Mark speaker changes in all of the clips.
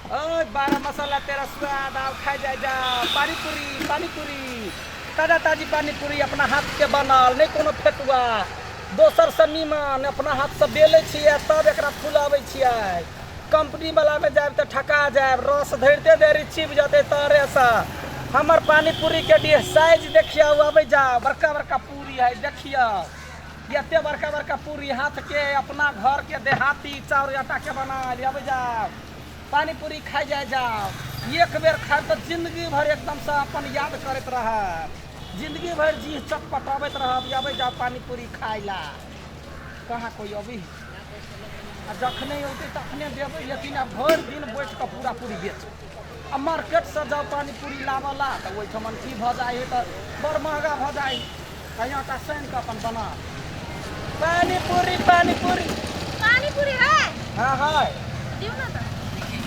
Speaker 1: ओए 12 मसाला 13 स्वाद, आओ खाइ जाय जाओ। पानीपुरी पानीपुरी, ताजा ताजी पानीपुरी अपना हाथ के बनल, नहि कोनो फेटुआ, दोसर से नीमन अपना हाथ से बेलै छियै तब एकरा फुलाबै छियै। कंपनी वाला में जायब तऽ ठका जायब, रस धरिते देरी चिप जेतै तरे से। हमर पानीपुरी के डी साइज देखियौ, अबै जाओ, बड़का बड़का पूरी है देखियौ, एते बड़का बड़का पूरी हाथ के अपना घर के देहाती चाउर आटा के बनायल। अबै जाओ पानीपुरी खाइ जाय जाओ, एक बेर खायब तऽ जिंदगी भरि एकदम से अपन याद करैत रहब, जिंदगी भरि जीह चटपटाबैत रहब। अबै जाओ पानीपुरी खाय ला, कहाँ कोइ अभी आ जखने औतै तखने देबै, लेकिन आब भरि दिन बैठ कऽ पूरा पूरी बेच। आ मार्केटसँ जाउ पानीपुरी लाबऽ ला तऽ ओहिठमन की भऽ जाइ हइ तऽ बड़ महगा भऽ जाइ हइ, तऽ आटा सानि कऽ अपन बना पानीपुरी। पानीपुरी
Speaker 2: पानीपुरी है?
Speaker 1: हाँ है।
Speaker 2: दियौ ना तऽ।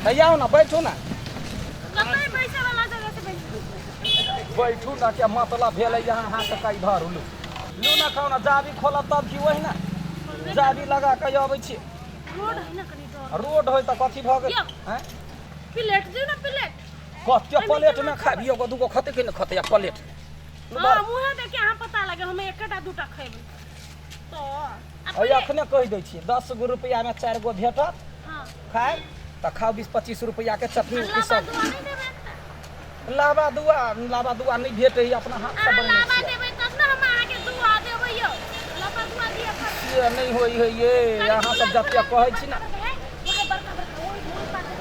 Speaker 1: तऽ आउ ने, बैठू ने।
Speaker 2: कतऽ बैसे वाला जगह से बैठू?
Speaker 1: बैठू ने के मतलब भेलै यहाँ हाथ का इधर लू लू ना खाउ ना, जाबी खोलब तब की वही ना जाबी लगा के अबै छी।
Speaker 2: रोड है ना कनी डर।
Speaker 1: रोड होय तऽ कथी भऽ गेल?
Speaker 2: यौ।
Speaker 1: आँय?
Speaker 2: प्लेट दियौ ना प्लेट।
Speaker 1: कते प्लेट में खाबी? एगो दूगो खते कि नहि खते प्लेट?
Speaker 2: हाँ, मुँहे देख के अहाँ पता लगे हम एकटा दूटा खेबै तो आ
Speaker 1: अय अखने कहि दै छी, 10 गो रुपैआ में 4 गो भेटत।
Speaker 2: हाँ।
Speaker 1: खाय तऽ खाउ, 20-25 रुपैआ के चटनी
Speaker 2: आ
Speaker 1: उटनी
Speaker 2: लाबा
Speaker 1: सब।
Speaker 2: दुआ नहि देबै एकटा?
Speaker 1: लाबा दुआ, लाबा दुआ नहि भेटै है, अपना हाथ से
Speaker 2: अहाँ
Speaker 1: बनेने
Speaker 2: लाबा
Speaker 1: छियै।
Speaker 2: देबै तब ने हम अहाँके दुआ देबै यौ, लाबा दुआ दिअ पड़त।
Speaker 1: से नहि होइ है ये,
Speaker 2: कनि
Speaker 1: अहाँ सब
Speaker 2: फुलल
Speaker 1: जते
Speaker 2: फुलल
Speaker 1: कहै छी ना।
Speaker 2: बड़का बड़का है, वएह बड़का बड़का ओहि ओहि पाकल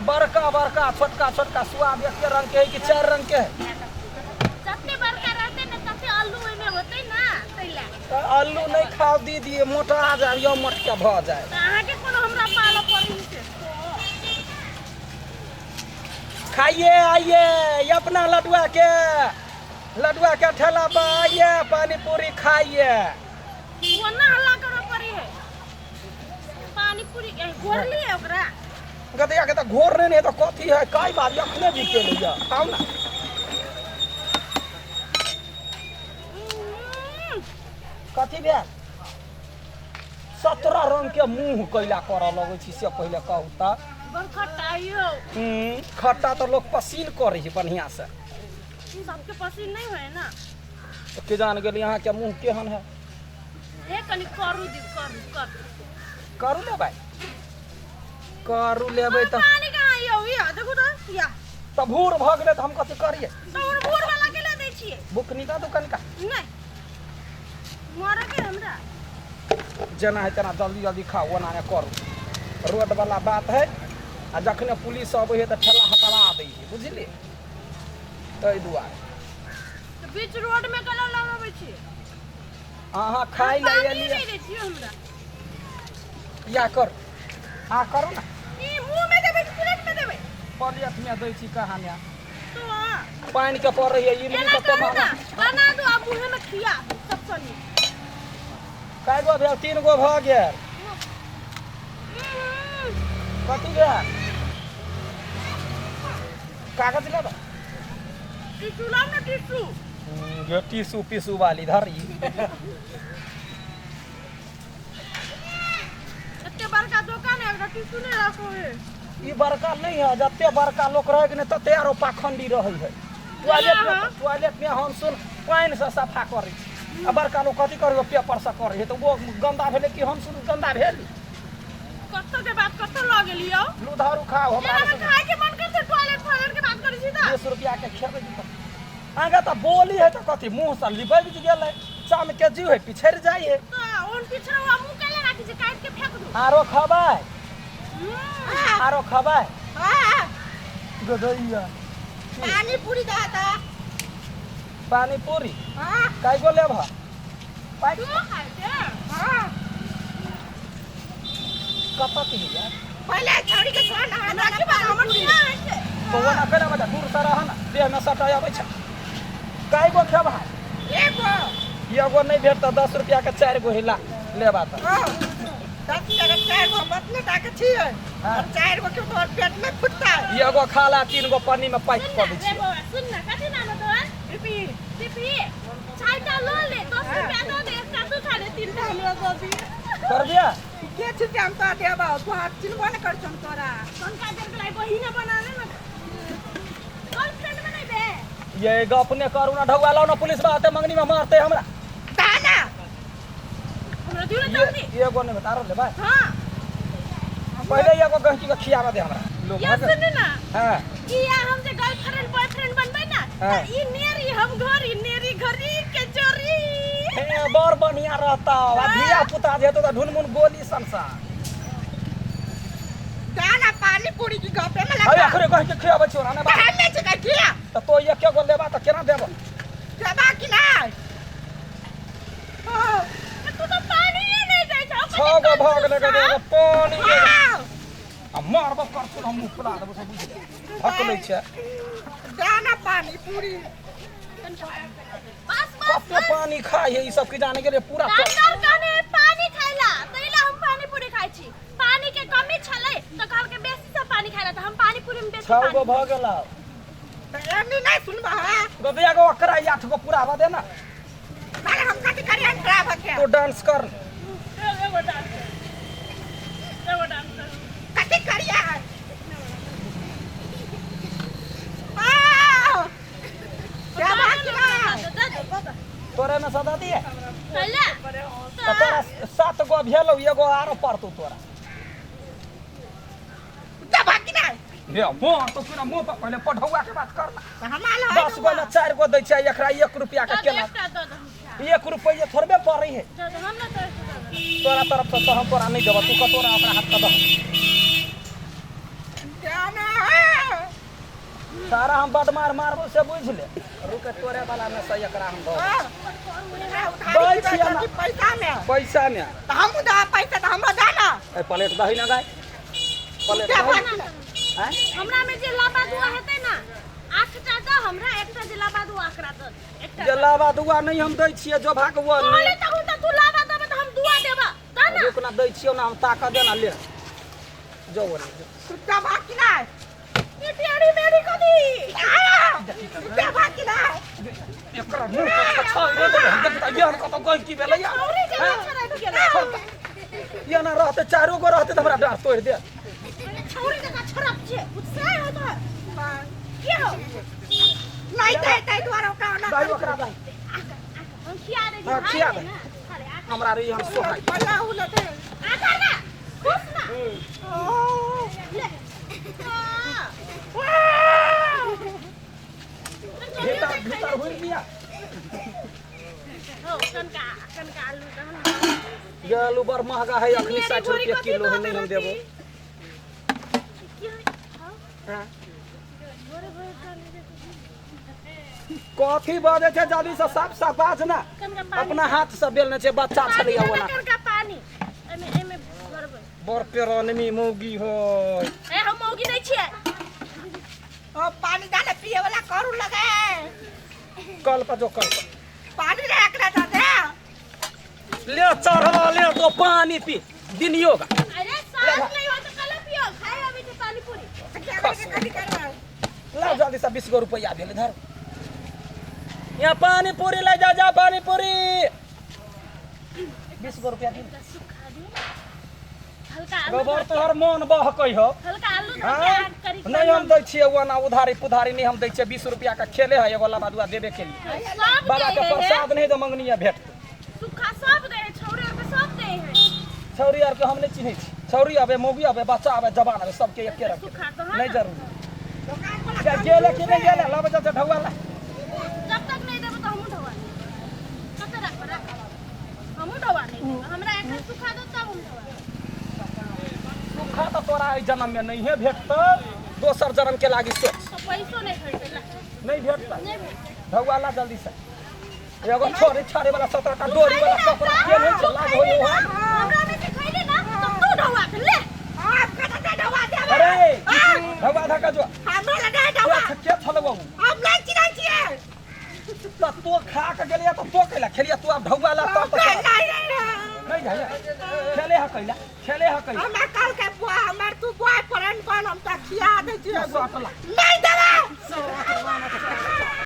Speaker 1: बड़का बड़का छोटका छोटका स्वाद एके रंग के है कि 4 रंग के है?
Speaker 2: जते बड़का रहतै ने तते आलू ओहिमे होतै ना, ताहि लए।
Speaker 1: तऽ आलू नहि खाउ दीदी, मोटा जायब यौ, मोटके भऽ जाय।
Speaker 2: तऽ अहाँके कोनो हमरा पालऽ पड़ै छै?
Speaker 1: खाइए आइए अपना लडुआ के, लडुआ के ठेला पर आइए, पानी पूरी खाइए।
Speaker 2: ओना हल्ला करऽ पड़ै है। पानी पूरी घोरली है ओकरा?
Speaker 1: गदैया के तऽ घोर नहि है तऽ कथी है? कई बार अखने भी के लिया, आउ ना। कथी भेल? 17 रंग के मुंह कैला करऽ लगै छी से पहिले कहू तऽ।
Speaker 2: बड़ खट्टा यौ।
Speaker 1: खट्टा तऽ लोक पसीन करै छै बढ़िआँ से।
Speaker 2: सबके पसीन नहि होइ ना।
Speaker 1: तऽ के जान गेली अहाँके मुंह केहन है।
Speaker 2: हे कनि करू दियौ, करू करू।
Speaker 1: करू लेबै, करू लेबै तऽ
Speaker 2: पानी कहाँ यौ? या देखू तऽ या।
Speaker 1: तऽ भूर भऽ गेलै तऽ हम कथी करियै?
Speaker 2: तऽ ओ भूर वाला के ले दै छियै।
Speaker 1: बुकनी दऽ दू कनिका।
Speaker 2: नहि, मरऽ के हमरा।
Speaker 1: जेना है तेना जल्दी जल्दी खाउ, ओना नहि करू, रोड वाला बात है। आ जखने पुलिस अबै है तऽ ठेला हटवा दै है, बुझलियै? ताहि दुआरे।
Speaker 2: तऽ बीच रोड में केना लगबै छियै?
Speaker 1: अहाँ खाइ लए
Speaker 2: पानिए
Speaker 1: एलियै।
Speaker 2: नहि दै छियै हमरा।
Speaker 1: या कर आ करू ने।
Speaker 2: ई मुँह में देबै कि प्लेट में देबै?
Speaker 1: प्लेट में दै छी कहाँ ने।
Speaker 2: तो
Speaker 1: पानि के पड़ै है इमली।
Speaker 2: एना
Speaker 1: कते
Speaker 2: करू ना,
Speaker 1: महगा
Speaker 2: बना दो आ मुँहे में खिया सबसँ नीक।
Speaker 1: कए गो भेल? 3 गो भऽ गेल। कथी भेल? कागज लेबै?
Speaker 2: टिश्यू लाउ ने टिश्यू।
Speaker 1: गे टिश्यू पिसू वाली धरी।
Speaker 2: एते बड़का दोकान है, एकटा टिश्यू नहि राखो है।
Speaker 1: ई बड़का नहीं है, जते बड़का लोक रहे कि नहीं तते आरो पाखंडी रहे है। टॉयलेट में, टॉयलेट में हम सुन पानि से सफा करै छी आ बड़का लोक कथी करै? पेपर से करै है, तऽ ओ गंदा भेलै कि हम सुन गंदा भेल?
Speaker 2: कत्तो के बात कत्तो लऽ गेलियौ।
Speaker 1: लू धरू खाओ हमरा।
Speaker 2: एना खाय के मन करते, टॉयलेट टॉयलेट के बात करै छी तऽ
Speaker 1: 20 रुपया के खेबै तऽ आगे तऽ बोली है तऽ कथी मुँह से लिबैक गेलै, चाम के जीव है, पिछड़ि जाइ है।
Speaker 2: तऽ ओन पिछड़वा मुँह कैले राखै छै? काटि के फेंक दू।
Speaker 1: आरो खबै? आरो खबै? गदैया।
Speaker 3: पानी पूरी दे ता।
Speaker 1: पानी पूरी?
Speaker 3: हाँ।
Speaker 1: कै गो लेबह?
Speaker 2: तू खाय छै?
Speaker 3: हाँ।
Speaker 1: कतऽ के है?
Speaker 3: पहले छौड़ी के छोड़ ना।
Speaker 2: हमरा की बात, हमर किया होइ छै?
Speaker 1: तो ओना केना बता, दूर से रह ना, देह में सटा अबै छै। कै गो खेबह?
Speaker 3: एगो।
Speaker 1: एगो नहि भेटत, 10 रुपया के 4 गो हिला लेबा तऽ।
Speaker 3: हाँ, 10 रुपया के 4 गो मतलब टाके छियै।
Speaker 1: हाँ।
Speaker 3: और 4 गो के तोहर पेट नहीं फुटता?
Speaker 1: एगो खा ला, 3 गो पन्नी में पैक
Speaker 2: सुन
Speaker 1: कऽ
Speaker 2: ना
Speaker 1: दै
Speaker 2: रे
Speaker 1: छियै।
Speaker 2: बौआ, सुन ना, कथी नाम है तोहर?
Speaker 3: रिपी।
Speaker 2: दीपी, चारिटा लऽ ले, 10 रुपया दऽ दे, एकटा तू खा ले, तीनटा हमरा दऽ दिअ।
Speaker 1: कर दिया
Speaker 3: के छिकै? हम तोरा देबौ, तोहर चिन्हबो नहि करै छौ हम तोरा।
Speaker 2: कनका देर के लागि वही ना बना ले ना। गर्लफ्रेंड बनेबे।
Speaker 1: ये गप ने करू ना ढौआ लाओ ना पुलिस बाते मंगनी में मारते हमरा।
Speaker 3: ताना
Speaker 2: हमरा दियो ना
Speaker 1: ये
Speaker 2: जल्दी।
Speaker 1: एगो ने बता रहले भाई।
Speaker 2: हां।
Speaker 1: पहले एगो गहकी के खियावा दे हमरा। लोग
Speaker 2: ये सुन ना।
Speaker 1: हां।
Speaker 2: ई आ हम जे गर्लफ्रेंड बॉयफ्रेंड बनबै ना
Speaker 1: हाँ।
Speaker 2: त ई नेरी हम घरी नेरी घरी के चोरी।
Speaker 1: हे बड़ बढ़िया रहता आ धिया पुता जे हेतौ त ढुनमुन गोली संसार।
Speaker 3: दाना पानी पूरी की गपे में
Speaker 1: अरे
Speaker 3: लगा।
Speaker 1: अखरे गहकी खियाबै छियौ ना बा।
Speaker 3: हमें चुका किया।
Speaker 1: त तो एके गो लेबा त केना देबो?
Speaker 3: देबा कि नहीं? हाँ।
Speaker 2: तू तो पानी ही नहीं दै छौ।
Speaker 1: 6 गो भऽ गेलै गो एगो पानी एगो।
Speaker 3: हाँ।
Speaker 1: आ मारबो करछुल हम मुँह फुला देबो सब बुझि ले। हक लै छै।
Speaker 3: दाना पानी पूरी।
Speaker 2: बस बस।
Speaker 1: कते पानी खाइ है ई सब की जाने गेलै पूरा
Speaker 2: डॉक्टर कहने है पानी खाइला तैला हम पानी पूरी खाइ छी। पानी के कमी छलै त कहलकै बेसी से पानी खाइला त हम पानी पूरी में बेसी
Speaker 1: 6 गो
Speaker 2: पानी।
Speaker 1: भऽ गेल।
Speaker 3: तो एमनी नहीं सुनबा है।
Speaker 1: गो एगो ओकरा 8 गो पुराबा दे ना।
Speaker 3: अरे हम कथी करियन खराब के।
Speaker 1: तो डांस कर।
Speaker 2: एगो डांस कर। एगो डांस कर।
Speaker 3: कथी करिया? आ! क्या बात है?
Speaker 1: तोरे में सदा दिए?
Speaker 2: पहले।
Speaker 1: तो तोरा 7 गो भेलौ एगो आरो पड़तौ तोरा।
Speaker 3: दबा कि नहीं?
Speaker 1: हे मोह तो पूरा मुँह पर पहले पढ़ौआ के बात कर ना।
Speaker 3: हमारा
Speaker 1: 10 गो में 4 गो दै छै एकरा 1 रुपया के केना?
Speaker 2: एकटा दऽ दहु।
Speaker 1: 1 रुपया थोड़बे पड़ै है।
Speaker 2: दऽ दहु, हम ना तोरा से दऽ दहु।
Speaker 1: तोरा तरफ से तो हम तोरा नहीं देबो, तू कतोरा ओकरा हाथ के दह।
Speaker 3: जाना।
Speaker 1: सारा हम बड मार मारबो से बुझ ले। रुक तोरे वाला में से एकरा हम दऽ।
Speaker 3: दै
Speaker 1: छियै ना।
Speaker 3: पैसा में।
Speaker 1: पैसा में।
Speaker 3: त हम दा पैसा त हमरा दा ना।
Speaker 1: ए प्लेट दही ना गाय। प्लेट दही। हैं?
Speaker 2: हमरा में जे लाबा दुआ हेतै ना 8टा द हमरा एकटा जे लाबा दुआ एकरा द। एकटा
Speaker 1: जे लाबा दुआ नहीं हम दै छियै जो भाग वो
Speaker 2: कहले त हुन त तू लाबा देबे त हम दुआ देबा द ना।
Speaker 1: रुक ना दै छियौ ना हम ताकत देना ले। जो ओने जो।
Speaker 3: सुट्टा भाग कि नहीं?
Speaker 2: ये टेढ़ी मेढ़ी कथी?
Speaker 3: आया। सुट्टा भाग कि नहीं?
Speaker 1: एकरा मुंह पर छछा रे देबै हम देखता ये हम कतौ गई की भेलै यार।
Speaker 2: छौरी के छड़ाबि गेलै।
Speaker 1: ये ना रहते चारो गो रहते त हमरा डाँट तोड़ि दे।
Speaker 2: छौरी जकाँ छड़प छै उत्साह हो तोहर के हो?
Speaker 3: नहीं दे तै द्वारा ओकरा ओना
Speaker 1: दही ओकरा दही।
Speaker 2: हम खिया दै छी।
Speaker 1: हाँ, खिया दे।
Speaker 2: खाले आ।
Speaker 1: हमरा रे हम सोहाइ।
Speaker 3: पल्ला हुले दे।
Speaker 2: आ कर ना खुश ना।
Speaker 3: ओ।
Speaker 2: ले।
Speaker 1: भीतर भीतर हुई दिया।
Speaker 2: हो कनका कनका आलू दहन।
Speaker 1: ये आलू बड़ महंगा है अखनी 60 रुपया किलो है नहीं हम देबो।
Speaker 2: हाँ।
Speaker 1: कथी बजै छै जल्दी से साफ साफ बाज ना। अपना हाथ से बेलने छै बच्चा छलैया ओना।
Speaker 2: कनका पानी एमे एमे भरबै।
Speaker 1: बड़ पेरानमी मौगी हो।
Speaker 2: ए हम मौगी नै छियै।
Speaker 3: ओ पानी डाले पिए वाला करू लगे।
Speaker 1: कल पर जो कल पर।
Speaker 3: पानी रे एकरा दे दे।
Speaker 1: ले चढ़वा ले तो पानी पी दिनियो का।
Speaker 2: अरे साथ नहीं हो तो कल पियो खाए अभी तो पानी पूरी।
Speaker 3: कथी करबै?
Speaker 1: लाओ जल्दी से 20 गो रुपया भेलै धर। यहाँ पानी पूरी ले जा जा पानी पूरी। 20 गो रुपया दिन।
Speaker 2: सुखा दियो हल्का आलू।
Speaker 1: गोबर तोहर मन बहकै हो।
Speaker 2: हल्का आलू धर के आग करी।
Speaker 1: नहीं हम दै छियै ओना उधारी पुधारी नहीं हम दै छियै 20 रुपया के खेले है एगो लबा दुआ देबे के लिए।
Speaker 2: सब
Speaker 1: बाबा के प्रसाद नहीं तो मंगनिया भेटतै।
Speaker 2: सुखा सब दे है छौरी आर के सब दे है।
Speaker 1: छौरी आर के हम नहीं चिन्है छी। छौरी आबे मौगी आबे बच्चा आबे जवान आबे सबके एके रंग।
Speaker 2: सुखा तो
Speaker 1: नहीं जरूरी।
Speaker 3: दुकान
Speaker 1: गेले कि नहीं गेले लाबे जा ढौआ ला।
Speaker 2: जब तक नहीं देबो तो हमहूँ ढौआ नहीं। कते राखब राख हमहूँ ढौआ नहीं देब। हमरा एखन सुखा दो तब हम ढौआ।
Speaker 1: सुखा तो तोरा एहि जन्म में नहीं भेटतौ दोसर जन्म के लागी सोच।
Speaker 2: तो पैसो नहीं भेटतै।
Speaker 1: नहीं भेटतै।
Speaker 2: नहीं भेटतै।
Speaker 1: ढौआ ला जल्दी से। एगो छोरी छाड़े वाला 17 टा डोरी वाला कपड़ा के नहीं छै लाग होय हो।
Speaker 2: हमरा में से खैले ना तो तू ढौआ के ले।
Speaker 3: आप कत दे ढौआ देबै।
Speaker 1: अरे ढौआ धका जो।
Speaker 3: हमरा लगे ढौआ।
Speaker 1: के छलबौ?
Speaker 3: हम नहीं चिन्है छियै।
Speaker 1: त तो खा के गेलिया त तो कैला खेलिया तू आब ढौआ ला तब त
Speaker 3: नहीं
Speaker 1: नहीं जाइए। खेले ह कैला खेले ह कैला।
Speaker 3: हमरा कल के बुआ हमर तू बॉयफ्रेंड बन हम त खिया दै छियै।
Speaker 1: सटला
Speaker 3: नहीं देबै।
Speaker 1: सटला।